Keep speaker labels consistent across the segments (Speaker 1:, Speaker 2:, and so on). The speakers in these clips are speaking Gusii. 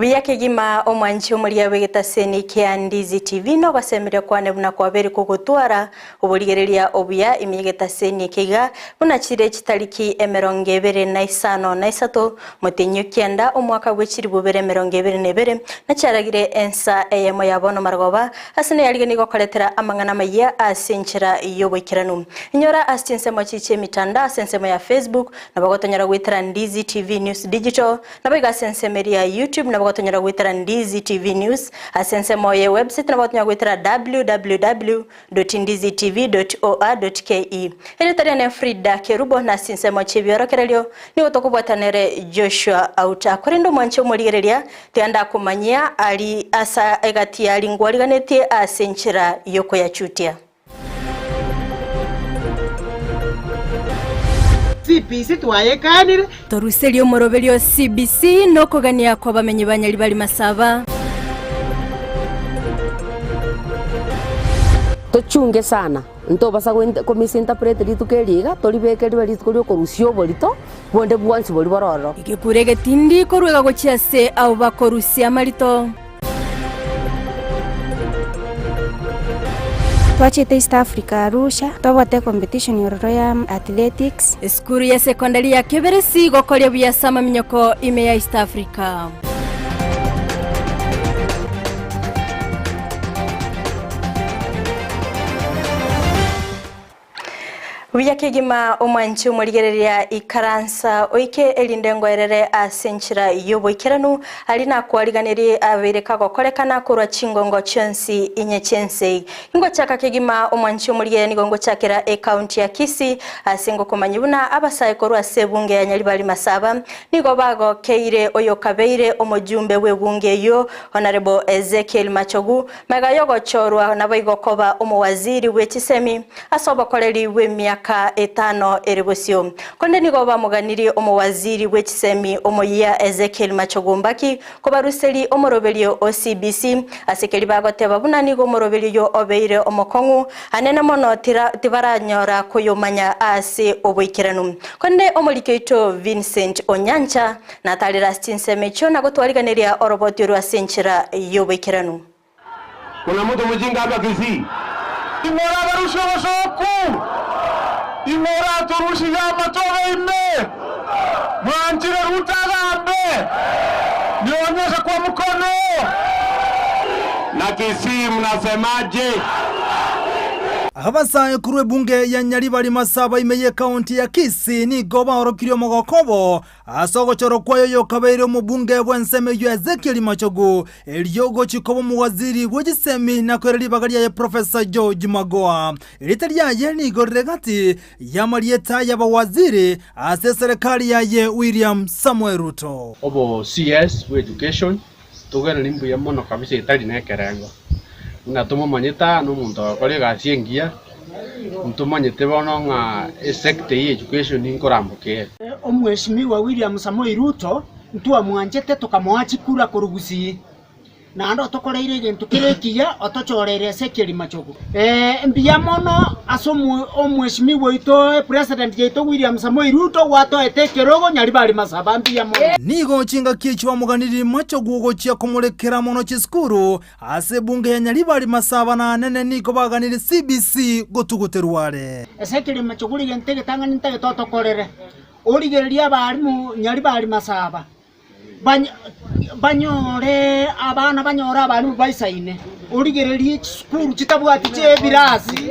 Speaker 1: Buya kegima omwanchi omoria bw'egetaseni kia Ndizi TV nogosemeria kwane buna kwabeire kogotwara oborigereria obuya ime y'egetaseni eke iga buna chire chitariki 23 motenyi okianda omwaka bwe chilifu bibere 22 nachiaragire ensa eyemo ya bono marogoba Ase neyarigia nigo okoretera amang'ana amayia ase enchera y'oboikeranu. Inyora ase chinsemo chi chi'emitandao ase ensemo ya Facebook, nabo ogotonyora goetera Ndizi TV News Digital, naboigo ase ensemo eria ya YouTube nabo ogotonyora goetera Ndizi TV News, ase ensemo ye website nabo ogotonyora goetera www.ndizitv.or.ke. Erieta riane Frida Kerubo na ase chinsemo chi'ebiorokererio nigo tokobwatana ere Joshua Auta. Korende omwanche omorigereria Tiga ndakomanyia ari ase egati ya ringwariganetie ase enchera y'okoyachutia.
Speaker 2: CBC twayekanire.
Speaker 1: Toruserie omoroberio o CBC nokogania kw'abamenyi ba Nyaribari Masaba.
Speaker 3: Tochunge sana, ntobasa ko misinterpret rituko eri iga, toribeke ribe rituko riokorusia oborito bonde bwonsi boria bore ororo.
Speaker 1: Egekuro egetindi koruega gochia ase abo bakorusia amarito.
Speaker 4: Twachete East Africa Arusha, twabwate ecompetition ororo ya athletics.
Speaker 1: Esukuru ya sekondari ya Keberesi gokoria buya ase amaminyoko ime ya East Africa. Buya kegima omwanchi omorigereria ikaransa oike erinde ngoerere ase enchera y'oboikeranu aria nakwariganirie abeire kagokorekana korwa chingongo chionsi inye chi'ense. Ingochaka kegima omwanchi omorigereria nigo ngochakera ecounty ya Kisii ase ngokomanyia buna abasae korwa ase ebunge ya Nyaribari Masaba nigo bagokeire oyokabeire omojumbe bw'ebunge eyio Honourable Ezekiel Machogu Magega y'ogochorwa naboigo koba omowaziri bwe chisemi ase obokoreri bw'emiaka etano ere bosio. Korende nigo bamoganirie omowaziri bwe chisemi omoyia Ezekiel Machogu Mbaki kobaruseria omoroberio o CBC ase keria bagoteba buna nigo omoroberio oyio obeire omokong'u anene mono tibaranyora koyomanya ase oboikeranu. Korende omoriki oito Vincent Onyancha Natarire ase chinsemo echio na gotwariganeria oroboti orwo ase enchera y'oboikeranu.
Speaker 5: Kuna mtu mjinga hapa Kisii?
Speaker 6: Ing'o orabarusie obosooku? Ing'o oratorusie amatobe ime? Mwanchire Ruto agambe? Nionyeshe kwa mkono.
Speaker 5: Na Kisii mnasemaje?
Speaker 7: Abasae korwa ebunge ya Nyaribari Masaba ime y'ekaunti ya Kisii nigo baorokirie omogoko obo Ase ogochorwa kwaye oyokabeire omobunge bw'ensemo eyio Ezekiel Machogu, erio ogochia koba omowaziri bwe chisemi na koira ribaga riaye Professor George Magoha. Erieta riaye nigo rire gati y'amarieta y'abawaziri ase eserekari yaye William Samoei Ruto.
Speaker 8: Obo CS bwe education togeneri mbuya mono kabisa etari nekerengo, buna tomomanyete aa nomonto ogokora egasi engiya, ntomanyete bono ng'a esector eye ya education nkoramboka ere.
Speaker 2: Omweshimiwa William Samoei Ruto ntwamwanchete tokamoa chikura korwa Gusii, naende otokoreire egento kere ekiya otochoreire Ezekiel Machogu. Mbuya mono ase omweshimiwa oito epresident yaito William Samoei Ruto gwatoete ekerogo Nyaribari Masaba mbuya mono.
Speaker 7: Nigo chingaki echio bamoganirie Machogu gochia komorekera mono chisukuru ase ebunge ya Nyaribari Masaba na anene nigo baganirie CBC gotuguterwa are.
Speaker 2: Ezekiel Machogu rigento egetang'ani ntagete otokorere, origererie abalimu Nyaribari Masaba. Banyore abana banyore abalimu baisaine, origererie chisukuru chitabwati chi'ebirasi,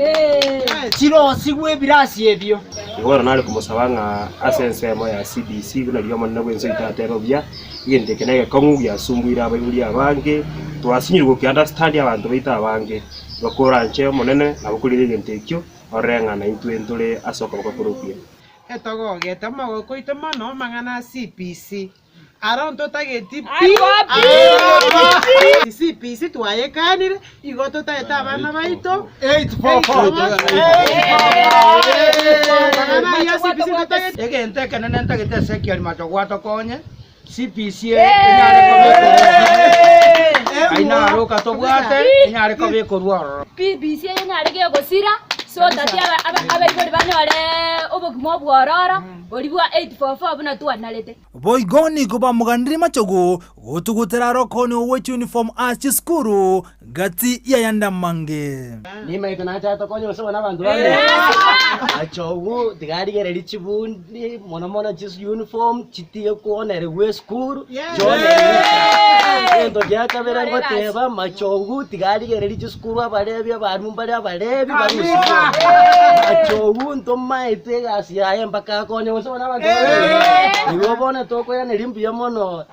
Speaker 2: chirosigwe ebirasi ebio.
Speaker 9: Igo bono nare komosaba ng'a ase ensemo ya CBC buna riria Omonene bw'ense oito atebe buya, egento eke negekong'u giasumbuire abaibori abange, twasinyirwe goki understand abanto baito abange, igo koranche Omonene nabo korire egento ekio, orore ng'a naintwe ntore ase okoboko kore okuya.
Speaker 10: Etogogete omogoko oito mono amang'ana a CPC. Aro ntotageti pi CPC twayekanire igo totagete abana baito amang'ana ayio a CPC ntotageti.
Speaker 11: Egento ekenene ntagete Ezekiel Machogu atokonye, CPC enyare koba ekorwa aye naroka tobwate enyare koba ekorwa ororo.
Speaker 12: CPC eye enyare gegosira so that abaibori banyore obogima obwororo boria bwa 844 buna twanarete.
Speaker 7: Boigo nigo bamoganirie machogu gotugutera arokoni ogwe chiuniform ase chisukuru gati y'ayande amange.
Speaker 11: Nimaete nache atokonye gose bono abanto bande machogu tiga arigererie chibundi mono mono chis uniform chitige kwonerigwa esukuru chionerigwe egento gia kabere ngoteba machogu tiga arigererie chisukuru abarebi abalimu mbare abarebi barusie machogu ntomaete egasi yaye mpaka akonye gose bono abanto bande igo bono tokoiraneria mbuya mono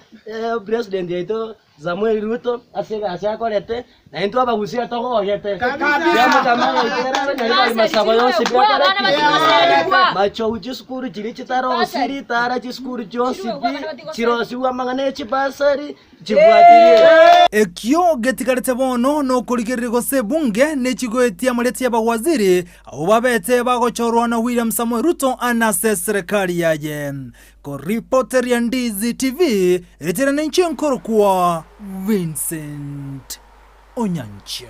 Speaker 11: president yaito Samuel Ruto ase egasi akorete, na intwe abagusia togogete. Kiamokama yaito erabe nari bari masabo yonsi pi akoreti. Machou chisukuru chiria chitarosiri tara chisukuru chionsi pi chirosigwe amang'ana e chibasari chibwatirie.
Speaker 7: Ekio getigarete bono nokorigereria gose ebunge nechigoetie amarieta y'abawaziri abwo babete bagochorwa na William Samoei Ruto ase eserekari yaye. Koripoteria Ndizi TV, etera ninche nkorokwa Vincent Onyancha.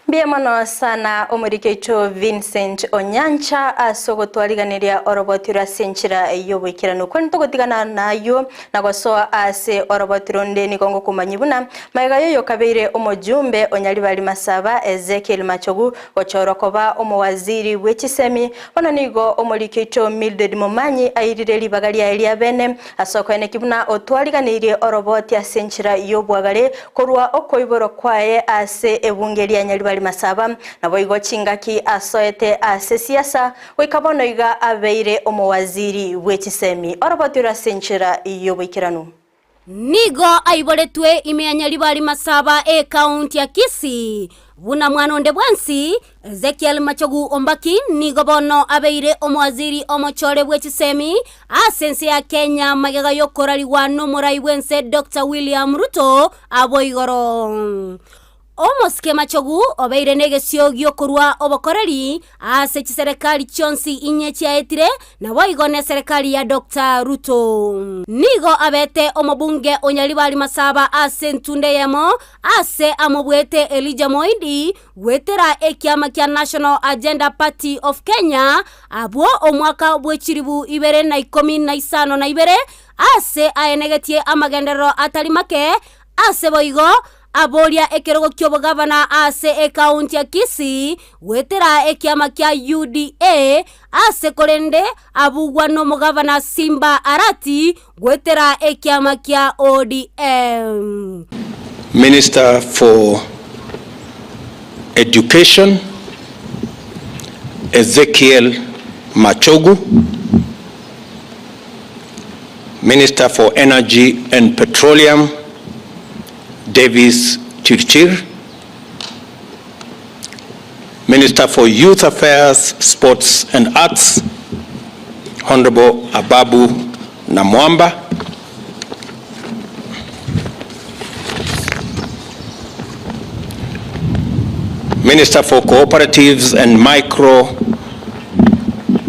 Speaker 1: Mbuya mono sana omoriki oito Vincent Onyancha ase ogotwariganeria oroboti rwa ase enchera y'oboikeranu. Kwani togotigana nayio na gosoa ase oroboti ronde nigo ngokomanyia buna magega y'oyo okabeire omojumbe o Nyaribari Masaba Ezekiel Machogu gochorwa koba omowaziri bwe chisemi Bono nigo omoriki oito Mildred Momanyi airire ribaga riaye ria bene ase okoeneki buna otwariganeirie oroboti ase enchera y'obwagare korwa okoiborwa kwaye ase ebunge ria Nyaribari Masaba. Naboigo chingaki asoete ase siasa goika bono iga abeire omowaziri bwe chisemi. Oroboti ore ase enchera y'oboikeranu.
Speaker 13: Nigo aiboretwe ime ya Nyaribari Masaba ekaunti ya Kisii. Buna mwana onde bwensi, Ezekiel Machogu Ombaki nigo bono abeire omowaziri omochore bwe chisemi ase ense ya Kenya magega yokorarigwa nomorai bwense Doctor William Ruto abwo igoro. Omosike Machogu obeire negesio gi'okorua obokoreri ase chiserekari chionsi inye chiaetire, naboigo neserekari ya Doctor Ruto. Nigo abete omobunge o Nyaribari Masaba ase entunda eyemo ase amobuete Elijah Moindi goetera ekiama kia National Agenda Party of Kenya abwo omwaka bwe chilibu ibere na ikomi na isano na ibere ase aenegetie amagenderero atari make ase boigo Aboria ekerogo ki'obogavana ase ekaunti ya Kisii goetera ekiama kia UDA ase korende abugwa nomogavana Simba Arati goetera ekiama kia ODM.
Speaker 14: Minister for Education Ezekiel Machogu, Minister for Energy and Petroleum Davis Chirchir, Minister for Youth Affairs, Sports and Arts, Honorable Ababu Namwamba, Minister for Cooperatives and Micro,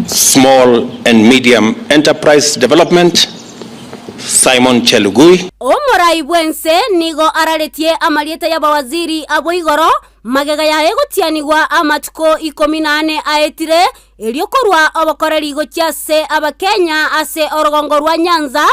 Speaker 14: Small and Medium Enterprise Development, Simon Chelugui.
Speaker 13: Omorai bw'ense nigo araretie amarieta y'abawaziri abwo igoro, magega yaye gotianigwa amatuko ikomi na ane aetire, erio korwa obokoreri gochia ase Abakenya ase orogongo rwa Nyanza,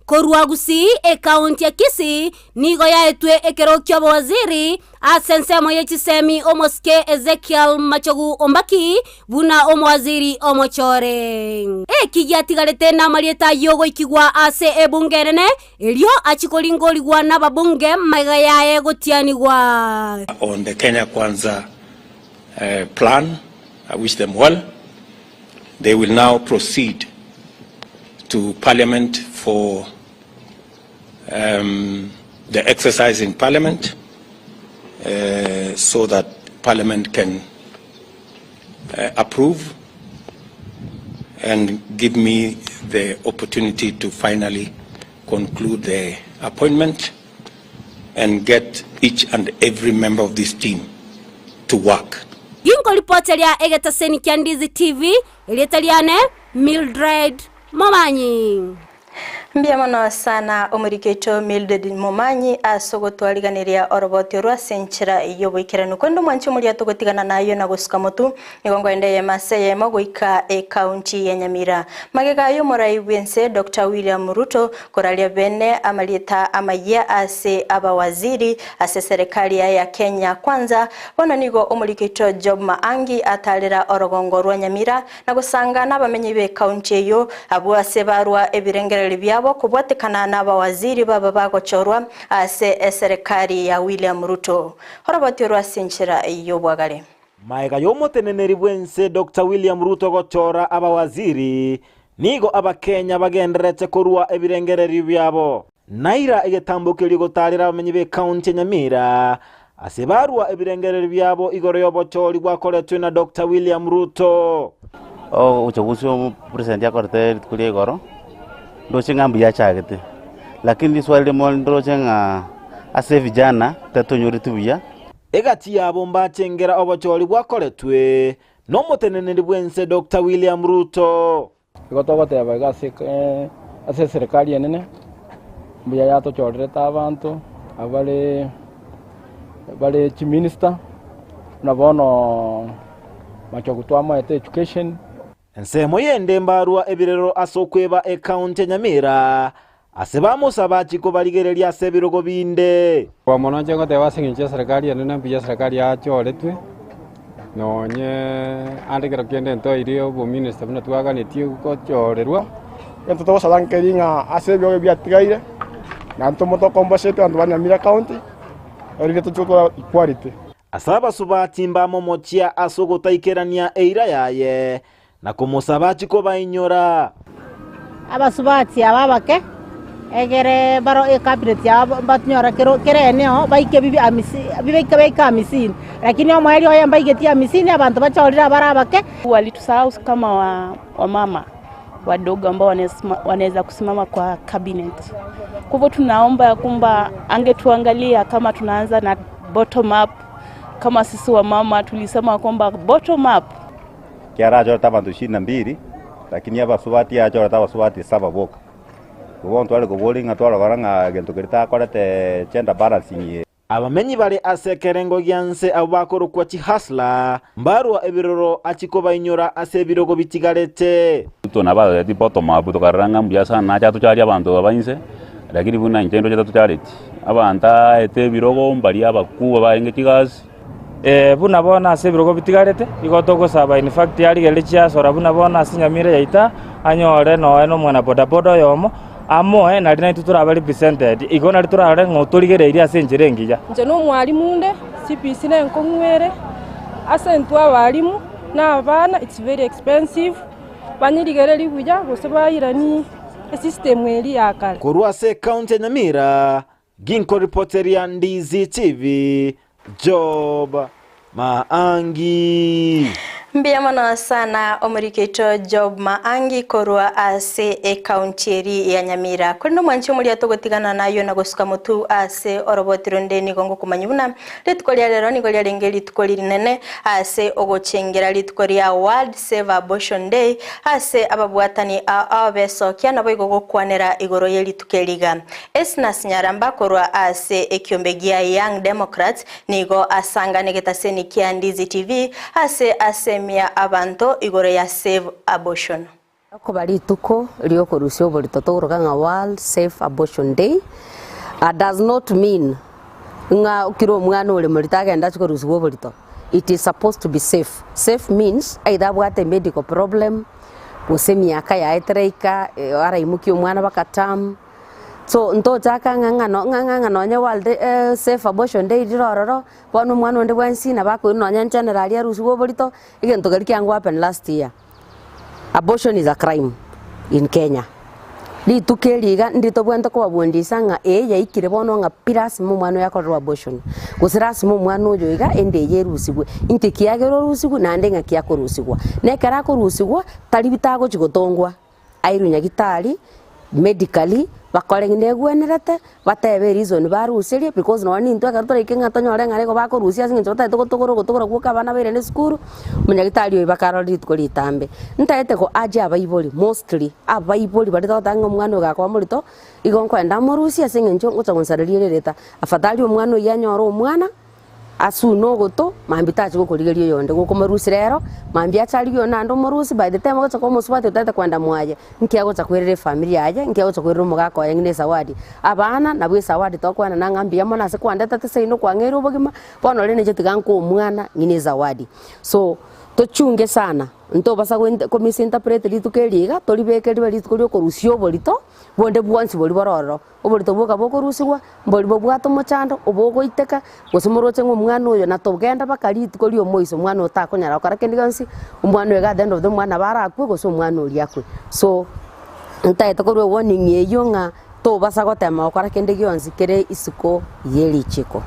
Speaker 13: Korwa Gusii, ekaunti ya Kisii nigo yaetwe ekerogo ki'obowaziri ase ensemo ye chisemi omosike Ezekiel Machogu Ombaki buna omowaziri omochore. Eki giatigarete namarieta y'ogoikigwa ase ebunge enene erio achie koringorigwa nababunge magega yaye gotianigwa.
Speaker 14: On the Kenya Kwanza plan, I wish them well. They will now proceed to Parliament for um, the exercise in Parliament uh, so that Parliament can uh, approve. and give me the opportunity to finally conclude the appointment and get each and every member of this team to work.
Speaker 13: Ginkoripoteria egetaseni kia Ndizi TV, erieta riane Mildred Momanyi.
Speaker 1: Mbuya mono sana omoriki oito Mildred Momanyi ase ogotwariganeria oroboti orwo ase enchera y'oboikeranu. Korende omwanchi omoria togotigana nayio na gosuka motu, nigo nkoenda eyemo ase eyemo goika ecounty ya Nyamira. Magega y'omorai bw'ense Doctor William Ruto koraria bene amarieta amayia ase abawaziri ase eserekari yaye ya Kenya Kwanza, bono nigo omoriki oito Job Maangi atarera orogongo rwa Nyamira na gosanga nabamenyi b'ecounty eyio, abwo ase barwa ebirengererio biabo kobwatekana nabawaziri baba bagochorwa ase eserekari ya William Ruto. Oroboti orwo ase enchera y'obwagare.
Speaker 15: Maega y'omoteneneri bw'ense Doctor William Ruto gochora abawaziri, nigo abakenya bagendererete korua ebirengererio biabo. Naira egetambo keria gotaarera abamenyi b'ecounty ya Nyamira ase barua ebirengererio biabo igoro y'obochori bwakoretwe na Doctor William Ruto.
Speaker 16: Obochaguzi obo president akorete rituko ria igoro, ndoche ng'a mbuya achagete, lakini riswali rimo ndoroche ng'a ase vijana tatonyoreti buya.
Speaker 15: Egati yabo mbachengera obochori bwakoretwe nomoteneneri bw'ense Doctor William Ruto.
Speaker 17: Igo togoteba iga ase ase eserekari enene, mbuya yatochorerete abanto abare bare chiminister, buna bono Machogu twamoete education.
Speaker 15: Ensemo y'ende mbarua ebirero ase okweba ecounty ya Nyamira, ase bamosaba achie kobarigereria ase ebirogo binde.
Speaker 8: Kwa mono inche ngoteba ase eng'encho y'eserekari enene mbuya eserekari yachoretwe, nonye ande ekero kende ntoire obominister buna twaganetie gochorerwa.
Speaker 18: Egento togosaba nkeri ng'a ase ebioge biatigaire, naintwe motokombosete abanto ba Nyamira County, erinde tochie gotwara equality.
Speaker 15: Ase abasubati mbamomochia ase ogotaikerania eira yaye, na komosaba achie kobainyora.
Speaker 19: Abasubati aba abake, egere baro ecabinet yabo mbanyore kero kera eneo baike bibi hamisi bibaike baike hamisini, lakini omoerio oye mbaigetie hamisini abanto bachorire abare abake.
Speaker 20: Walitusahau kama wa wamama wadogo ambao wanaweza kusimama kwa cabinet. Kwa hivyo tunaomba ya kwamba angetuangalia kama tunaanza na bottom up, kama sisi wamama tulisema kwamba bottom up.
Speaker 21: Ekiagera achorete abanto ishirini na mbili, lakini abasubati achorete abasubati saba boka. Igo bono tware koboria ng'a twarora ng'a egento keria takorete gender balancing eye.
Speaker 15: Abamenyi bare ase ekerengo gia nse abwo bakorokwa chihustler, mbarua ebiroro achie kobainyora ase ebirogo bitigarete.
Speaker 22: Ruto nabo aroretie bottom up tokarora ng'a mbuya sana nache atocharie abanto aba inse, lakini buna inche ndoche tatocharetie. Abanto aete ebirogo mbaria abakubwa barenge chigasi.
Speaker 23: Buna bono ase ebirogo bitigarete, igo togosaba in fact arigererie chiasora buna bono ase Nyamira yaito anyore nonya na omwana bodaboda oyomo, amoe nari naintwe torabe represented, igo nari torarore ng'a otorigereirie ase enchera engiya.
Speaker 24: Inche nomwalimu onde, CBC nenkong'u ere, ase intwe abalimu na abana it's very expensive, banyerigererie buya gose bairanie esystem eria ya kare.
Speaker 15: Korwa ase ekaunti ya Nyamira, Ginkoripoteria Ndizi TV, Job Maangi.
Speaker 1: Mbuya mono sana omoriki oito Job Maangi korwa ase ecounty eri ya Nyamira. Korende omwanchi omoria togotigana nayio na gosuka motu ase oroboti ronde nigo ngokomanyia buna rituko ria rero nigo riarenge rituko rinene ase ogochengera rituko ria World Save Abortion Day ase ababwatani ao besokia naboigo gokwanera igoro ye rituko eri iga. Esnas Nyaramba korwa ase ekiombe gia Young Democrats nigo asangane egetaseni kia Ndizi TV ase asemia abanto igoro ya Save Abortion.
Speaker 3: Okoba rituko riokorusia oborito togoroka ng'a World Safe Abortion Day does not mean ng'a kera omwana ore morito agende achie korusiwa oborito. It is supposed to be safe. Safe means either abwate medical problem, gose emiaka yaye teraika araimokie omwana baka term. So ntochaka ng'a ng'a no ng'a ng'a nonye world safe abortion day rire ororo, bono omwana onde bwensi nabo akoirwa nonye general aria arusiwe oborito, egento keria kiango happen last year. Abortion is a crime in Kenya. Rituko eri iga ndiri tobwenerete kobabundisa ng'a ee yaikire bono ng'a pi lasima omwana oyo akorerwe abortion, gose lasima omwana oyo iga ende eye erusigwe. Inki kiagera orusigwe naende ng'aki akorusigwa. Na ekero akorusigwa, tari tagochi gotongwa, airwe nyagitari, medically, bakore ng'a negwenerete, batebe ereason barusirie because nonye nintwe ekero toraike ng'a tonyore ng'a nigo bakorusia ase eng'encho batagete gotogora ogotogora gwoka abana bairane esukuru, omonyagitari oyo bakarora rituko ritambe. Ntagete go urge abaibori mostly, abaibori baria togoteba ng'a omwana oyo gakoba morito, igo nkoenda morusie ase eng'encho ngocha gonsareria ere erieta. Afadhali omwana oyio anyore omwana. Asune ogoto, mambia tachi gokorigeria oyonde, gokomorusia rero, mambia ache arigie oyonde naende omorusie, by the time ogocha koba omosubati otagete kwenda mwaye, nki agocha kwerera efamiri yaye, nki agocha kwerera omogaka oye ng'ina ezawadi. Abana, nabwo ezawadi tokwenana ng'a mbuya mono ase kwandetete seino kwang'eire obogima, bono rende inche tiga nkoe omwana ng'ina ezawadi. So, tochunge sana, ntobasa ko misinterpret rituko eri iga, toribeke ribe rituko ria okorusia oborito, bonde bwonsi boria bore ororo. Oborito bwoka bokorusigwa, mbori bobwate omochando, obogoiteka, gose moroche ng'a omwana oyo natogenda mpaka rituko ria omoiso omwana oyo takonyara gokora kende gionsi, omwana oyo iga at the end of the day omwana nabo arakwe gose omwana oria akwe. So, ntagete korwa ewarning eywo ng'a tobasa gotema gokora kende gionsi kere isiko ye richiko.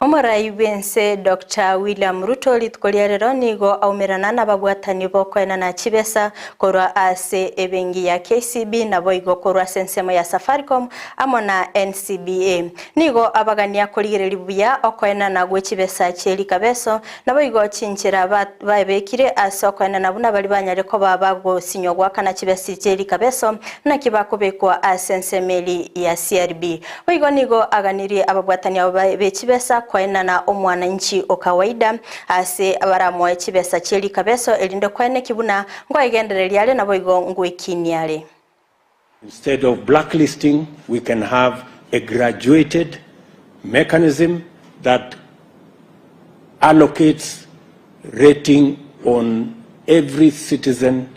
Speaker 1: Omorai bw'ense Doctor William Ruto rituko ria rero nigo aumerana nababwatani bokoenana chibesa korwa ase ebenki ya KCB naboigo korwa ase ensemo ya Safaricom amo na NCBA. Nigo abagania korigereria buya okoenana gwe chibesa chie rikabeso naboigo chinchera baebekire ase okoenana buna baria banyare koba bagosinywa goakana chibesa chie rikabeso naki bakobekwa ase ensemo eri ya CRB. Boigo nigo aganirie ababwatani abo be chibesa koenana omwananchi o kawaida ase abaramoe chibesa chie rikabeso, erinde koeneki buna nkoegendereria are naboigo ngwekinia are.
Speaker 14: Instead of blacklisting, we can have a graduated mechanism that allocates rating on every citizen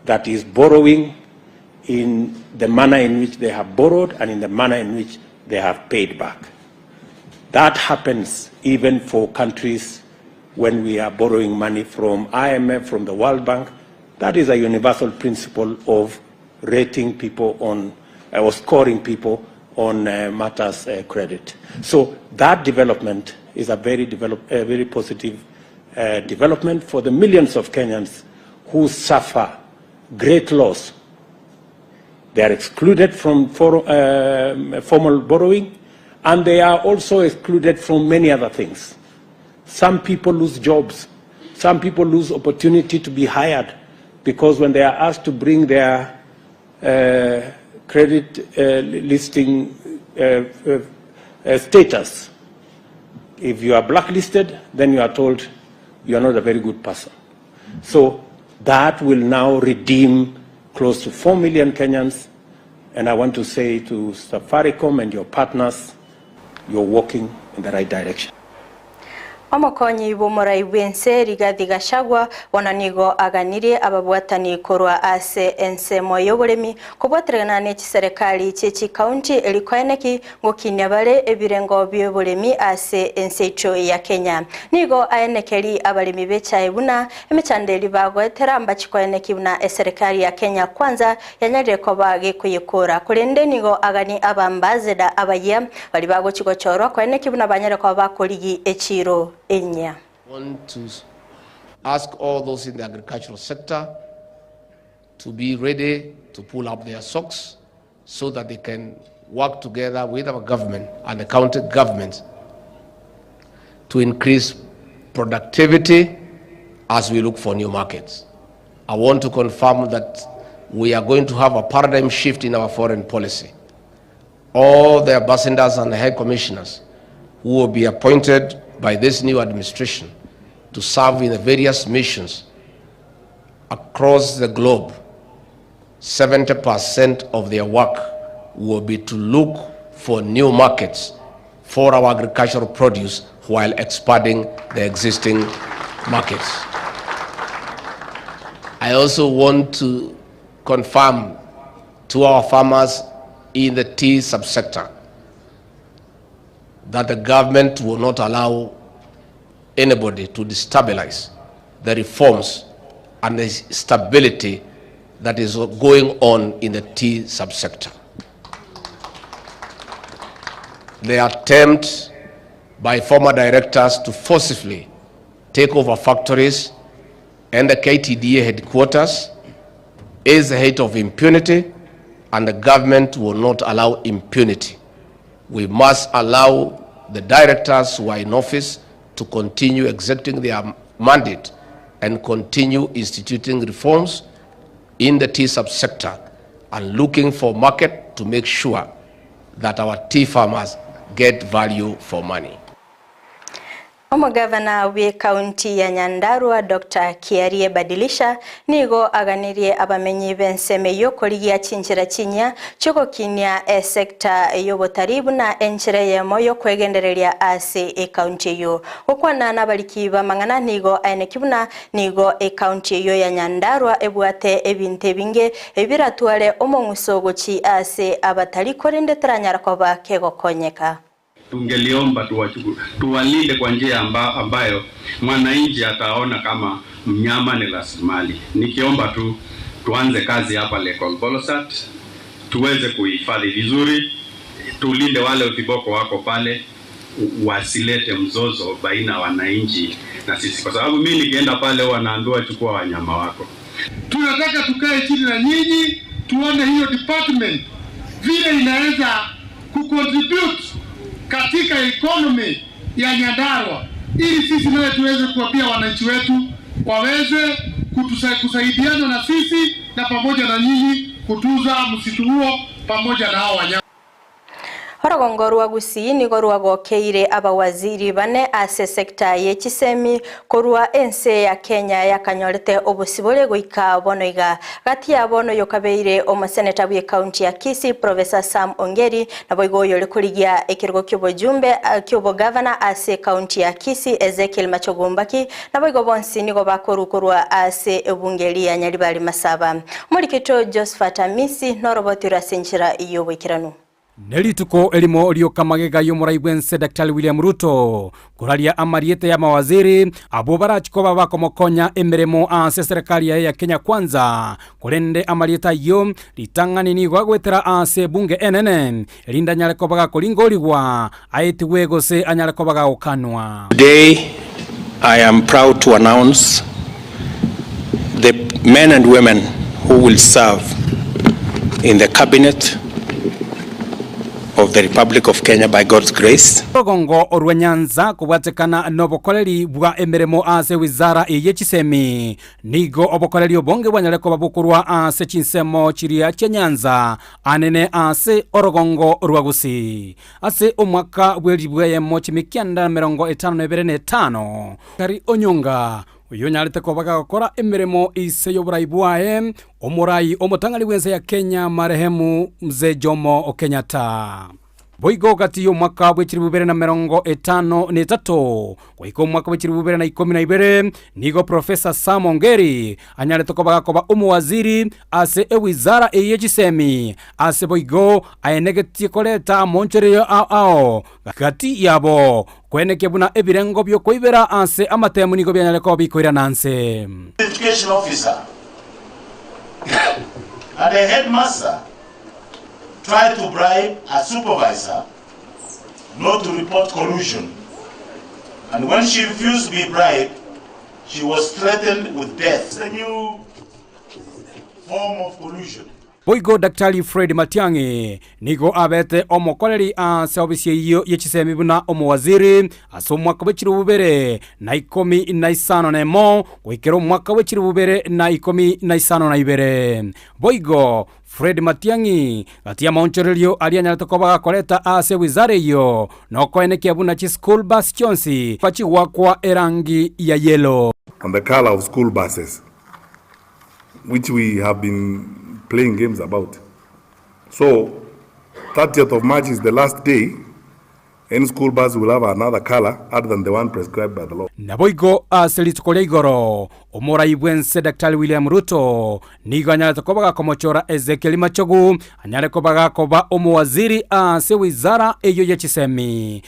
Speaker 14: that is borrowing in the manner in which they have borrowed and in the manner in which they have paid back. That happens even for countries when we are borrowing money from IMF, from the World Bank. That is a universal principle of rating people on, or scoring people on matters credit. So that development is a very, develop, a very positive development for the millions of Kenyans who suffer great loss. They are excluded from formal borrowing, and they are also excluded from many other things. Some people lose jobs. Some people lose opportunity to be hired because when they are asked to bring their credit listing status, if you are blacklisted, then you are told you are not a very good person. So that will now redeem close to 4 million Kenyans. And I want to say to Safaricom and your partners, you're walking in the right direction.
Speaker 1: Omokonyi bw'omorai bw'ense Rigathi Gachagua bono nigo aganirie ababwatani korwa ase ensemo y'oboremi kobwaterana ne chiserekari chie chikaunti eri koeneki ngokinia bare ebirengo bi'oboremi ase ense yaito ya Kenya. Nigo aenekeri abaremi b'echae buna emechando eri bagoetera mbachi koeneki buna eserekari ya Kenya Kwanza yanyarire koba gekoyekora. Korende nigo agani abambassador abayia baria bagochi gochorwa koeneki buna banyare koba bakorigi echiro enyia.
Speaker 2: Want to ask all those in the agricultural sector to be ready to pull up their socks so that they can work together with our government and the county governments to increase productivity as we look for new markets. I want to confirm that we are going to have a paradigm shift in our foreign policy. All the ambassadors and the high commissioners who will be appointed by this new administration to serve in the various missions across the globe, 70% of their work will be to look for new markets for our agricultural produce while expanding the existing markets. I also want to confirm to our farmers in the tea subsector that the government will not allow anybody to destabilize the reforms and the stability that is going on in the tea subsector. The attempt by former directors to forcibly take over factories and the KTDA headquarters is the height of impunity, and the government will not allow impunity. We must allow the directors who are in office to continue executing their mandate and continue instituting reforms in the tea subsector and looking for market to make sure that our tea farmers get value for money.
Speaker 1: Omogavana bw'ekaunti ya Nyandarua Dr. Kiarie Badilisha nigo aganirie abamenyi b'ensemo eyio korigia chinchera chinyia chiogokinia esekta y'obotari buna enchera eyemo y'okwegendereria ase ekaunti eyio. Gokwana n'abariki b'amang'ana nigo aeneki buna nigo ekaunti eyio ya Nyandarua ebwate ebinto ebinge ebiratware omong'uso gochi ase abatari korende teranyara koba kegokonyeka.
Speaker 4: Tungeliomba tuwalinde kwa njia ambayo mwananchi ataona kama mnyama ni rasilimali. Nikiomba tu tuanze kazi hapa Lake Olbolosat, tuweze kuhifadhi vizuri, tulinde wale viboko wako pale, wasilete mzozo baina ya wananchi na sisi, kwa sababu mimi nikienda pale wanaambiwa chukua wanyama wako.
Speaker 5: Tunataka tukae chini na nyinyi tuone hiyo department vile inaweza kucontribute katika economy ya Nyandarua ili sisi naye tuweze kuambia wananchi wetu waweze kusaidiana na sisi na pamoja na nyinyi kutuza msitu huo pamoja na hao wanyama.
Speaker 1: Orogongo rwa Gusii nigo rwagokeire abawaziri bane ase sekta ye chisemi korwa ense ya Kenya yakanyorete obosibore goika bono iga. Gati ya bono yokabeire omoseneta bwe county ya Kisii Professor Sam Ongeri nabo igo oyore korigia ekerogo ki'obojumbe ki'obogavana ase county ya Kisii Ezekiel Machogu Mbaki nabo igo bonsi nigo bakorukorwa ase ebunge ya Nyaribari Masaba. Omorikito Josephat Amisi noroboti ase enchera y'oboikeranu.
Speaker 6: Nerituko erimo riokamagega y'omorai bw'ense Daktari William Ruto koraria amariete y'amawaziri abwo barachi koba bakomokonya emeremo ase eserekari yaye ya Kenya Kwanza korende amarieta ayio ritang'ani nigo agwetera ase ebunge enene erinde anyare koba gakoringorigwa aetigwe gose anyare koba gagokanwa.
Speaker 14: Today I am proud to announce the men and women who will serve in the cabinet of the Republic of Kenya by God's grace.
Speaker 6: Orogongo orwa Nyanza kobwatekana nobokoreri bwa emeremo ase wizara eye chisemi nigo obokoreri obonge bwanyare koba bokorwa ase chinsemo chiria chia Nyanza anene ase orogongo rwa Gusii. Ase omwaka bw'eribu eyemo chimikianda 52 na 5 Kari Onyonga oyo onyarete koba gagokora emeremo ise y'oborai bwaye omorai omotang'ani bw'ense ya Kenya marehemu Mzee Jomo Kenyatta. Boigo gati y'omwaka bw'echiribu bibere na 53 goika omwaka bw'echiribu bibere na 12 nigo Professor Sam Ongeri anyarete koba gakoba omowaziri ase ewizara eye y'echisemi ase boigo aenegetie koreta amonchorerio ao ao gati yabo kwenekia buna ebirengo by'okoibera ase amatemu nigo byanyare koba bikoirana nse.
Speaker 7: Education officer and the headmaster tried to bribe a supervisor not to report collusion. And when she refused to be bribed, she was threatened with death. It's a new form of collusion.
Speaker 6: Boigo Daktari Fred Matiang'i nigo abete omokoreri ase obisi eyio y'echisemi buna omowaziri ase omwaka bw'echiribu 2051 goikera omwaka bw'echiribu 2052. Boigo Fred Matiang'i gati amaonchorerio aria anyarete koba gakoreta ase wizara eyio nokoenekia buna chischool bus chionsi bachigwakwa erangi ya yellow.
Speaker 9: On the color of school buses, which we have been playing games about. So, 30th of March is the last day. Any school bus will have another color other than the one prescribed by the law.
Speaker 6: Naboigo ase rituko ria igoro omorai bwense Daktari William Ruto nigo anyarete koba gakomochora Ezekiel Machogu anyare koba gakoba omowaziri ase wizara eyo y'echisemi.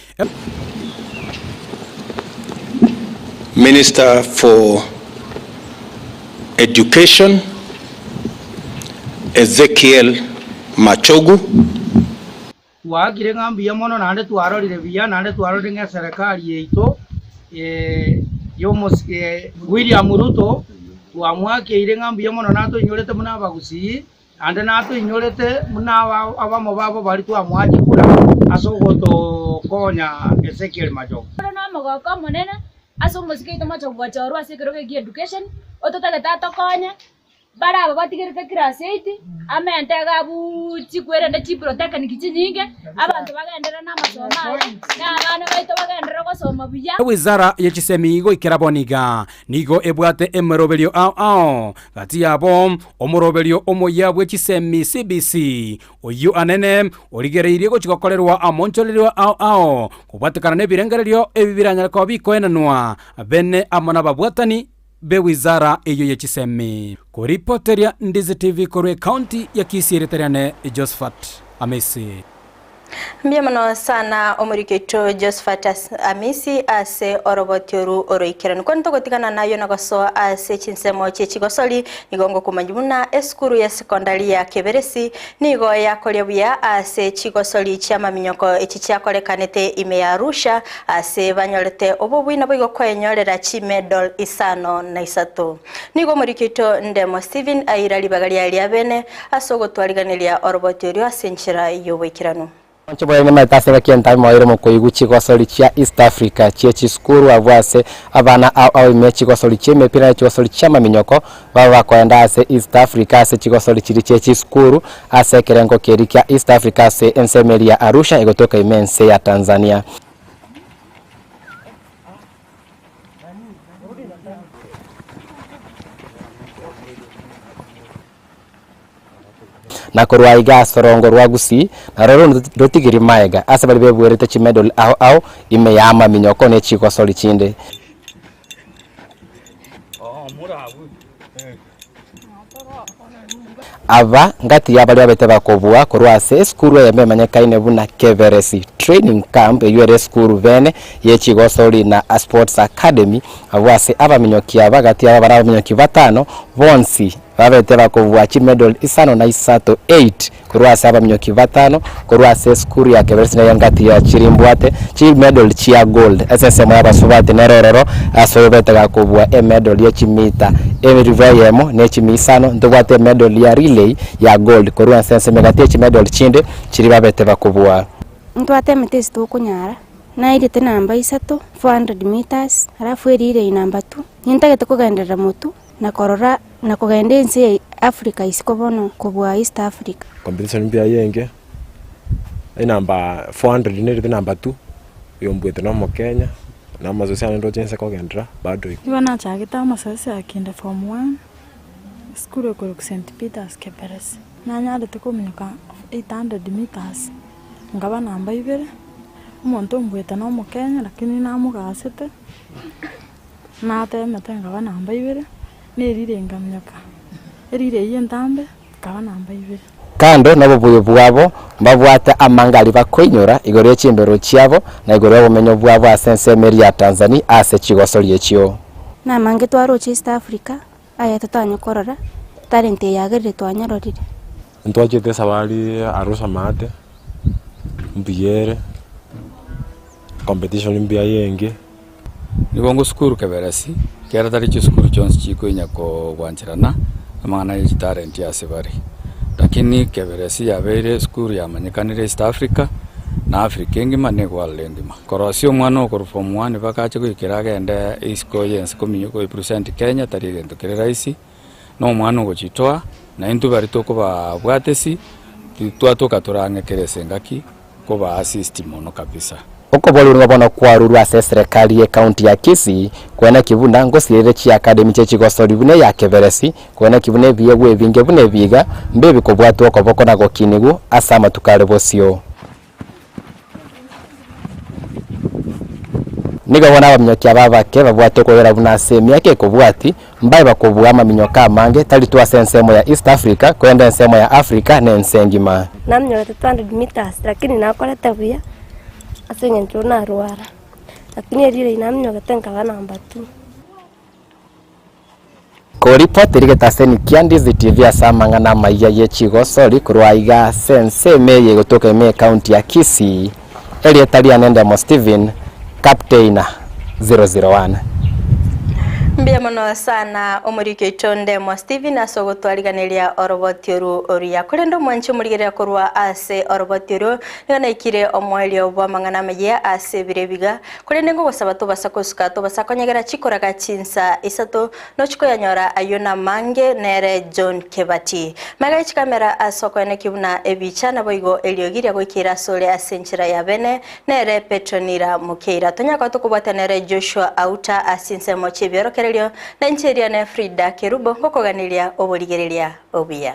Speaker 14: Minister for Education, Ezekiel Machogu.
Speaker 10: Twaakire ng'a mbuya mono naende twarorire buya, naende twarorire ng'a eserekari yaito William Ruto twamwakeire ng'a mbuya mono natoinyorete buna abagusii, naende natoinyorete buna abamo babo baria twamoa chikura ase ogotokonya Ezekiel Machogu.
Speaker 11: Ore nomogoko omonene ase omosike oito Machogu gochorwa ase ekerogo eke gia education, ototagete atokonye. Bare aba batigerete class eight, amente iga abwo chikwerende chiprotechnic chinyinge, abanto bagenderere na amasomo aya, na abana baito bagenderere gosoma buya.
Speaker 6: Wizara ye chisemi goikera bono iga nigo ebwate emeroberio ao ao, gati yabo omoroberio omoyia bwe chisemi CBC, oyio anene origereirie gochia gokorerwa amonchorerio ao ao kobwatekana nebirengererio ebi biranyare koba bikoenanwa bene amo nababwatani b'ewizara eyio ye chisemi. Koripoteria Ndizi TV korwa ecounty ya Kisii erieta riane Josephat Amisi.
Speaker 1: Mbuya mono sana omoriki oito Josephat Amisi ase oroboti oru oroikeranu. Kwani togotigana nayo na gosoa ase chinsemo chie chigosori, nigo ngokomanya buna esukuru ya sekondari ya Keberesi nigo yakoria buya ase chigosori chi'amaminyoko echi chiakorekanete ime ya Arusha Ase banyorete obobui naboigo koenyorera chimedal isano na isato. Nigo omoriki oito Ndemo Stephen aira ribaga riaye ria bene ase ogotwariganeria oroboti orio ase enchera y'oboikeranu.
Speaker 12: Inche boigo nimaete ase engaki entabe moeire mokoigwa chigosori chia East Africa chie chisukuru abwo ase abana ao ao ime chigosori chi'emepira na chigosori chi'amaminyoko babe bakoenda ase East Africa ase chigosori chiria chie chisukuru ase ekerengo keria kia East Africa ase ensemo eria ya Arusha egotoka ime ense ya Tanzania. Na korwa aiga ase orongo rwa Gusii, naroro ndotigerie magega ase baria bebuerete chimedal ao ao ime ya amaminyoko ne chigosori chinde. Aba ngati ya baria babete bakobua korwa ase esukuru eyemo emanyekaine buna Keberesi Training Camp eyio ere esukuru bene ye chigosori na Sports Academy abwo ase abaminyoki aba gati yabo bare abaminyoki batano bonsi babete bakobua chimedal isano na isato, eight, Korwa ase abaminyoki batano korwa ase esukuru ya Keberesi neye engati ya chirimbwate chimedal chia gold ase ensemo y'abasubati nere ororo ase oyobete gakobua emedal ye chimita elifu eyemo ne chimia isano ntobwate emedal ya relay ya gold korwa ase ensemo egati ye chimedal chinde chiria babete bakobua.
Speaker 13: Ntwatemete ase tokonyara, nairete namba isato, 400 metres, alafu erelay namba two, nintagete kogenderera motwe. Na korora na kogenda ense ya Africa isiko bono kobua East Africa.
Speaker 25: Competition mbuya yenge, enamba 400 nerete namba two, oyo mbuete na omokenya, na amazoezi ane ndoche nse kogenderera bado iko.
Speaker 26: Nigo nachagete amasoesi akinde form one, esukuru ekorokwa St Peters Keperesi. Nanyarete kominyoka 800 meters, nkaba namba ibere, omonto ombuete na omokenya lakini namogasete. Nateemete nkaba namba ibere, na erire nkaminyoka, erire eyio entambe nkaba namba ibere.
Speaker 12: Kando nobobuya bwabo, mbabwate amanga aria bakoinyora igoro ye chimbero chiabo, na igoro y'obomenyo bwabo ase ensemo eria ya Tanzania ase chigosori echio.
Speaker 13: Namange twaroche East Africa, aya totanya korora, talent eye yagerire twanyororire.
Speaker 25: Ntwachete esabari Arusha maate, mbuya ere, competition mbuya yenge.
Speaker 27: Nigo ngosukuru keberesi, ekiagera tari chisukuru chionsi chikoinya kogwancherana amang'ana ye chitalenti ase bare. Lakini keberesi yabeire esukuru yamanyekanire East Africa, na Africa engima na eworld engima. Korosia omwana okorwa form one mpaka ache goikera agende isiko y'ense kominyo korepresent Kenya tari egento kere rahisi, na omwana ogochitoa, na intwe baria tokobabwatesi, twatoka torang'e kera ase engaki. Koba assist mono kabisa.
Speaker 12: Okoborigwa nigo bono kwarurwe ase eserekari y'ecounty ya Kisii koeneki buna ngosirire chiacademy chie chigosori buna eya Keberesi, koeneki buna ebiegwa ebinge buna ebiiga mbibi kobwatwa okoboko na gokinigwa ase amatuko are bosio. Nigo bono abaminyoki aba abake babwate okoyora buna ase emiaka ekobwati Mbae bakobua amaminyoka amange, tari tu ase ensemo ya East Africa, korende ensemo ya Africa na ense engima.
Speaker 28: Naminyorete 200 meters lakini nakorete buya ase eng'encho narwara, lakini erire naminyorete nkaba number two.
Speaker 12: Koripoti rigetaseni kia Ndizi TV ase amang'ana amaiya ye chigosori korwa aiga ase ensemo eye egotoka ime ekaunti ya Kisii, erieta riane Ndemo Stephen, Captain 001.
Speaker 1: Mbuya mono sana omoriki oito Ndemo Stephen ase ogotwariganeria oroboti oru oruya. Korende omwanchi omorigereria korwa ase oroboti oru nigo naikire omoerio bw'amang'ana amaya ase ebiro ebiga. Korende ngogosaba tobasa kosuka tobasa konyegera chikoraga chinsa isato Nochi koyanyora ayio namange nere John Kebati. Magega ye chikamera ase okoenekia buna ebicha naboigo eriogi riagoikeire asore ase enchera ya bene nere Petronira Mokeira. Tonyare tokobwatia nere Joshua Auta ase chinsemo chi'ebiorokererio na inche eria ne Frida Kerubo ngokoganeria oborigereria obuya.